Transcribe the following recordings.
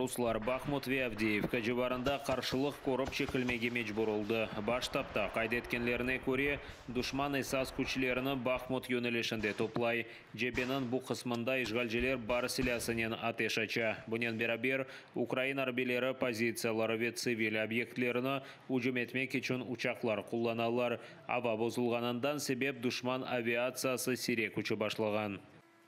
Ruslar Bahmut ve Avdeyevka civarında qarşılıq körip çekilmege mecbur oldı. Baş ştabda qayd etkenlerine köre, duşman esas küçlerini Bahmut yönelişinde toplay. Cebeniñ bu qısmında işğalciler bar silâsınen ateş aça. Bunen beraber, ukrain arbiyleri pozitsiyaları ve tsivil obyektlerini ücüm etmek içün uçaqlar qullanalar. Ava bozulğanından sebep duşman aviatsiyası siyrek uçıp başlağan.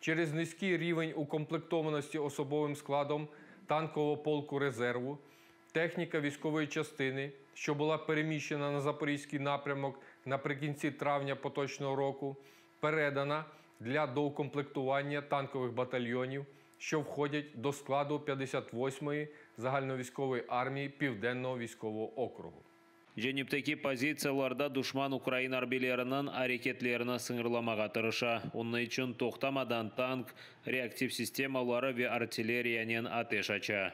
Через низький рівень укомплектованості особовим складом танкового полку резерву, техніка військової частини, що була переміщена на Запорізький напрямок наприкінці травня поточного року, передана для доукомплектування танкових батальйонів, що входять до складу 58-ї загальновійськової армії Південного військового округу. Cenüpteki pozitsiyalarda duşman ukrain arbiyleriniñ areketlerini sıñırlamağa tırışa. Onıñ içün toqtamadan tank, reaktiv sistemaları ve artilleriyanen ateş aça.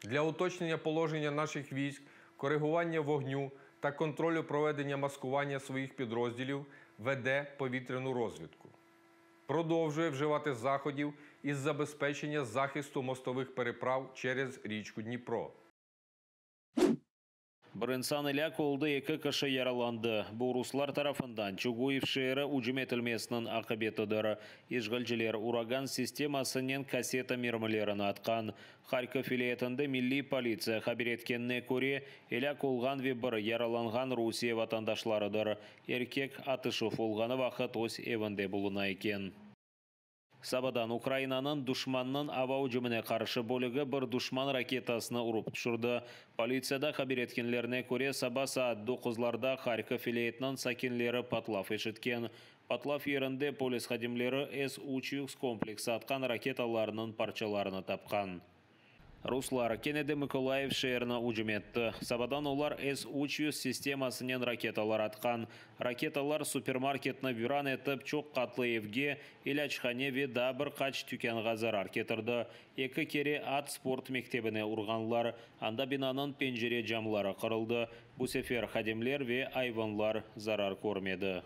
Для уточнення положення наших військ, коригування вогню та контролю проведення маскування своїх підрозділів веде повітряну розвідку. Продовжує вживати заходів із забезпечення захисту мостових переправ через річку Дніпро. Bir insan elâk oldı, eki kişi yaralandı. Bu ruslar tarafından Çuguyev şeeri ücüm etilmesiniñ aqibetidir. İşğalciler Uragan sistemasınen kasseta mermilerini atqan. Harkov vilâyetinde milliy politsiya haber etkenine köre, elâk olğan ve bir yaralanğan Rusiye vatandaşlarıdır. Erkek atışuv olğanı vaqıt öz evinde buluna eken. Sabadan Ukrayinanıñ duşmannıñ ava ücümine qarşı bölügi bir duşman raketasını urıp tüşürdi. Politsiyada haber etkenlerine köre, saba saat doquzlarda Harkov vilâyetiniñ sakinleri patlav eşitken. Patlav yerinde polis hadimleri S-300 kompleksi atqan raketalarnıñ parçalarını tapqan. Ruslar kene de Mıkolayıv şeerine ücüm etti. Sabadan olar S-300 sistemasınen raketalar atqan. Raketalar supermarketni viran etip, çoq qatlı evge, ilâchane ve daa bir qaç tükânğa zarar ketirdi. Eki kere at sport mektebine urğanlar, anda binanıñ pencere camları qırıldı. Bu sefer hadimler ve ayvanlar zarar körmedi.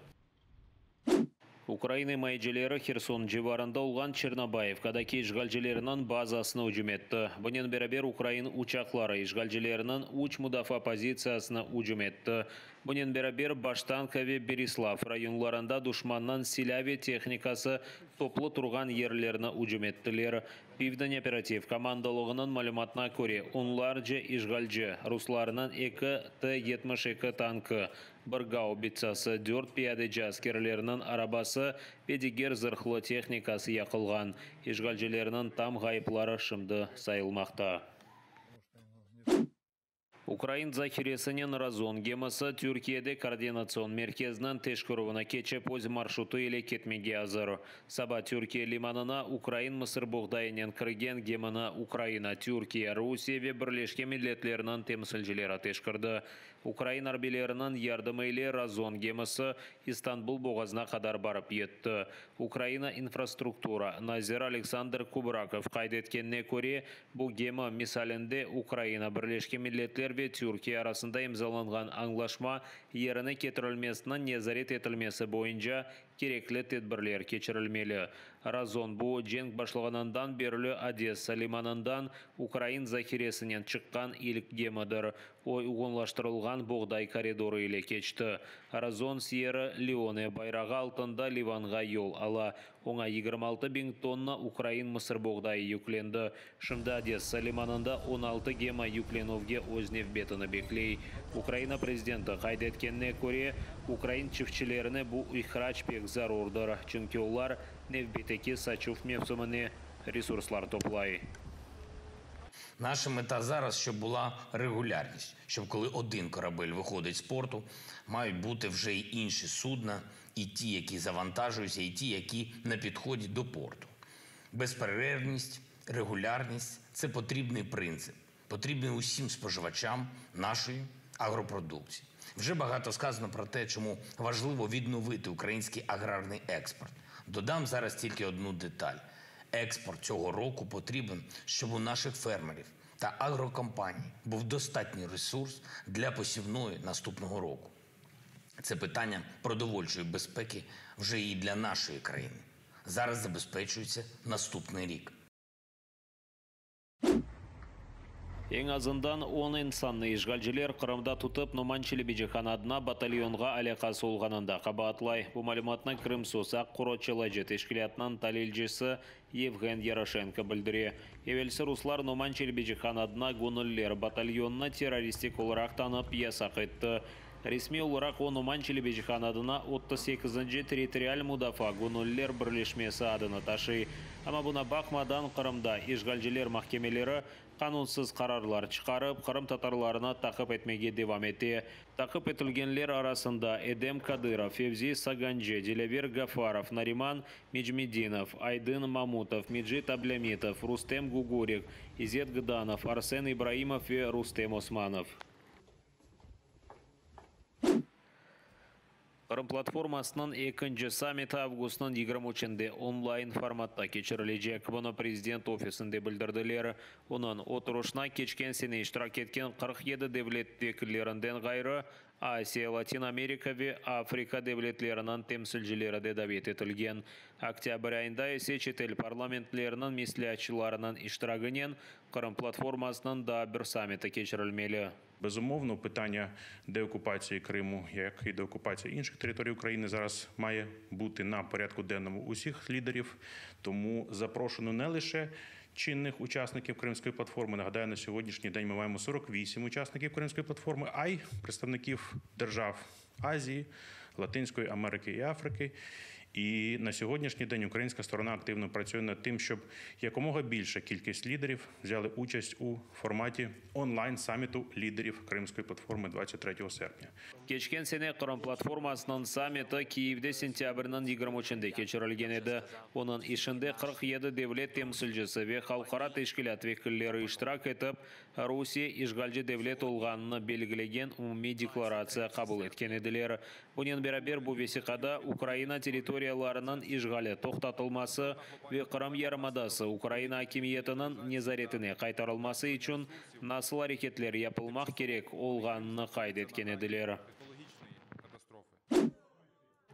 Ukraina imayecileri Herson civarında olğan Çernobayevkadaki işğalcilerniñ bazasına ücüm etti. Bunen beraber ukrain uçaqları işğalcilerniñ üç mudafaa pozitsiyasına ücüm etti. Bunen beraber Baştanka ve Berislav rayonlarında duşmannıñ silâ ve tehnikası toplu turğan yerlerine ücüm ettiler. Pivden operativ komandalığınıñ malümatına köre, onlarca işğalci, ruslarnıñ eki T-72 tankı, bir gaubitsası, dört piyadeci askerleriniñ arabası ve diger zırhlı tehnikası yaqılğan. İşğalcilerniñ tam ğayıpları şimdi sayılmaqta. Ukrain zahiresinen Razon gemisi Türkiyede koordinatsion merkezniñ teşkerüvini keçip, öz marşrutı ile ketmege azır. Saba Türkiye limanına ukrain mısırboğdayınen kirgen gemini Ukraina, Türkiye, Rusiye ve Birleşken Milletlerniñ temsilcileri teşkerdi. Ukrain arbiyleriniñ yardımı ile Razon gemisi İstanbul boğazına qadar barıp yetti. Ukraina infrastruktura naziri Oleksandr Kubrakov qayd etkenine köre, bu gemi misalinde Ukraina, Birleşken Milletler ve Türkiye arasında imzalanğan añlaşma yerine ketirilmesiniñ nezaret etilmesi boyunca kerekli tedbirler keçirilmeli. Razon bu, cenk başlağanından berli Odessa limanından ukrain zahiresinen çıqqan ilk gemidir. O, uyğunlaştırılğan boğday koridorı ile keçti. Razon Syerra-Leone bayrağı altında Livanğa yol ala. Oña 26 biñ tonna ukrain mısırboğdayı yüklendi. Şimdi Odessa limanında 16 gemi yüklenüvge öz nevbetini bekley. Ukraina prezidenti qayd etkenine köre, ukrain çiftçilerine bu ihrac pek zarurdır, çünki olar nevbetteki saçuv mevsimine resurslar toplay. Наша мета зараз, щоб була регулярність, щоб коли один корабель виходить з порту, мають бути вже й інші судна, і ті, які завантажуються, і ті, які на підході до порту. Безперервність, регулярність це потрібний принцип, потрібний усім споживачам нашої агропродукції. Вже багато сказано про те, чому важливо відновити український аграрний експорт. Додам зараз тільки одну деталь. Експорт цього року потрібен, щоб у наших фермерів та агрокомпаній був достатній ресурс для посівної наступного року. Це питання продовольчої безпеки вже і для нашої країни. Зараз забезпечується наступний рік. Eñ azından on insannı işğalciler Qırımda tutıp, Noman Çelebicihan adına batalyonğa alâqası olğanında qabaatlay. Bu malümatnı Krımsos aq qorçalayıcı teşkilâtınıñ talilcisi Yevğen Yaroşenko bildire. Evelsi ruslar Noman Çelebicihan adına göñülliler batalyonını terroristik olaraq tanıp yasaq etti. Resmiy olaraq o Noman Çelebicihan adına 38-nci territorial mudafaa göñülliler birleşmesi adını taşıy. Amma buña baqmadan Qırımda işğalciler mahkemeleri qanunsız qararlar çıqarıp, qırımtatarlarnı taqip etmege devam ete. Taqip etilgenler arasında Edem Kadırov, Fevzi Saganci, Dilâver Gafarov, Nariman Mecmedinov, Aydın Mamutov, Mecit Ablâmitov, Rustem Gugurik, İzet Gdanov, Arsen İbraimov ve Rustem Osmanov. Qırım platformasınıñ ekinci sammiti avgustnıñ 23-nde onlayn formatta keçirilecek. Bunı prezident ofisinde bildirdiler. Onıñ oturışına keçken sene iştirak etken 47 devlet vekillerinden ğayrı, Asiya, Latin Amerika ve Afrika devletleriniñ temsilcileri de davet etilgen. Oktâbr ayında ise çetel parlamentleriniñ mesleatçılarınıñ iştiraginen Qırım platformasınıñ daa bir sammiti keçirilmeli. Безумовно, питання деокупації Криму, як і деокупації інших територій України, зараз має бути на порядку денному усіх лідерів. Тому запрошено не лише чинних учасників Кримської платформи. Нагадаю, на сьогоднішній день ми маємо 48 учасників Кримської платформи, а й представників держав Азії, Латинської Америки і Африки. І на сьогоднішній день українська сторона активно працює над тим, щоб якомога більша кількість лідерів взяли участь у форматі онлайн-саміту лідерів Кримської платформи 23 серпня. Keçken sene Qırım platformasınıñ sammiti Kiyevde sentâbrniñ 23-nde keçirilgen edi. Onıñ işinde 47 devlet temsilcisi ve halqara teşkilât vekilleri iştirak etip, Rusiye işğalci devlet olğanını belgilegen umumiy deklaratsiya qabul etken ediler. Bunen beraber bu vesiqada Ukraina territoriyalarınıñ işğali toqtatılması ve Qırım yarımadası Ukraina akimiyetiniñ nezaretine qaytarılması içün nasıl areketler yapılmaq kerek olğanını qayd etken ediler.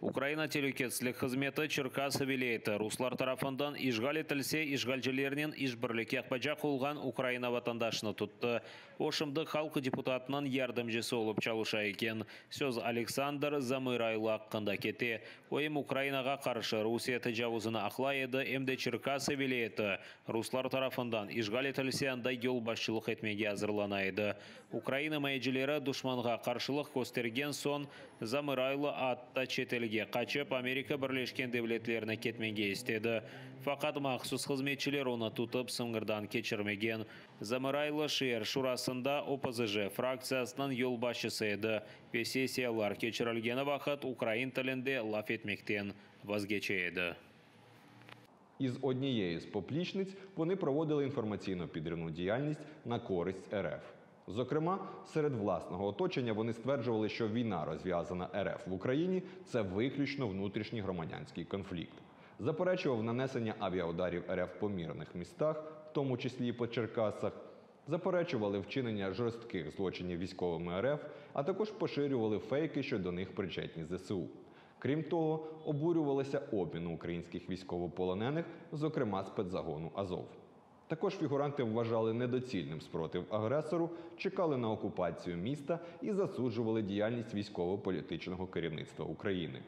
Ukraina telükesizlik hızmeti Çerkası vilâyeti ruslar tarafından işğal etilse, işğalcilernen işbirlik yapacaq olğan Ukraina vatandaşını tuttı. O şimdi halq deputatınıñ yardımcısı olıp çalışa eken. Söz Aleksandr Zamıraylo aqqında kete. O em Ukrainağa qarşı Rusiye tecavuzını aqlay edi, em de Çerkası vilâyeti ruslar tarafından işğal etilse, anda yolbaşçılıq etmege azırlana edi. Ukraina imayecileri duşmanğa qarşılıq köstergen soñ Zamıraylo atta çetelge qaçıp, Amerika Birleşken Devletlerine ketmege istedi. Faqat mahsus hızmetçiler onı tutıp sıñırdan keçirmegen. Zamıraylo şeer şurasında OPZJ fraktsiyasınıñ yolbaşçısı edi ve sessiyalar keçirilgeni vaqıt ukrain tilinde laf etmekten vazgeçe edi. Із однією з поплічниць вони проводили інформаційно-підривну діяльність на користь РФ. Зокрема, серед власного оточення вони стверджували, що війна, розв'язана РФ в Україні, це виключно внутрішній громадянський конфлікт. Заперечував нанесення авіаударів РФ по мирних містах, в тому числі і по Черкасах, заперечували вчинення жорстких злочинів військовими РФ, а також поширювали фейки, що до них причетні ЗСУ. Крім того, обурювалися обміну українських військовополонених, зокрема спецзагону Азов. Також фігуранти вважали недоцільним спротив агресору, чекали на окупацію міста і засуджували діяльність військово-політичного керівництва України.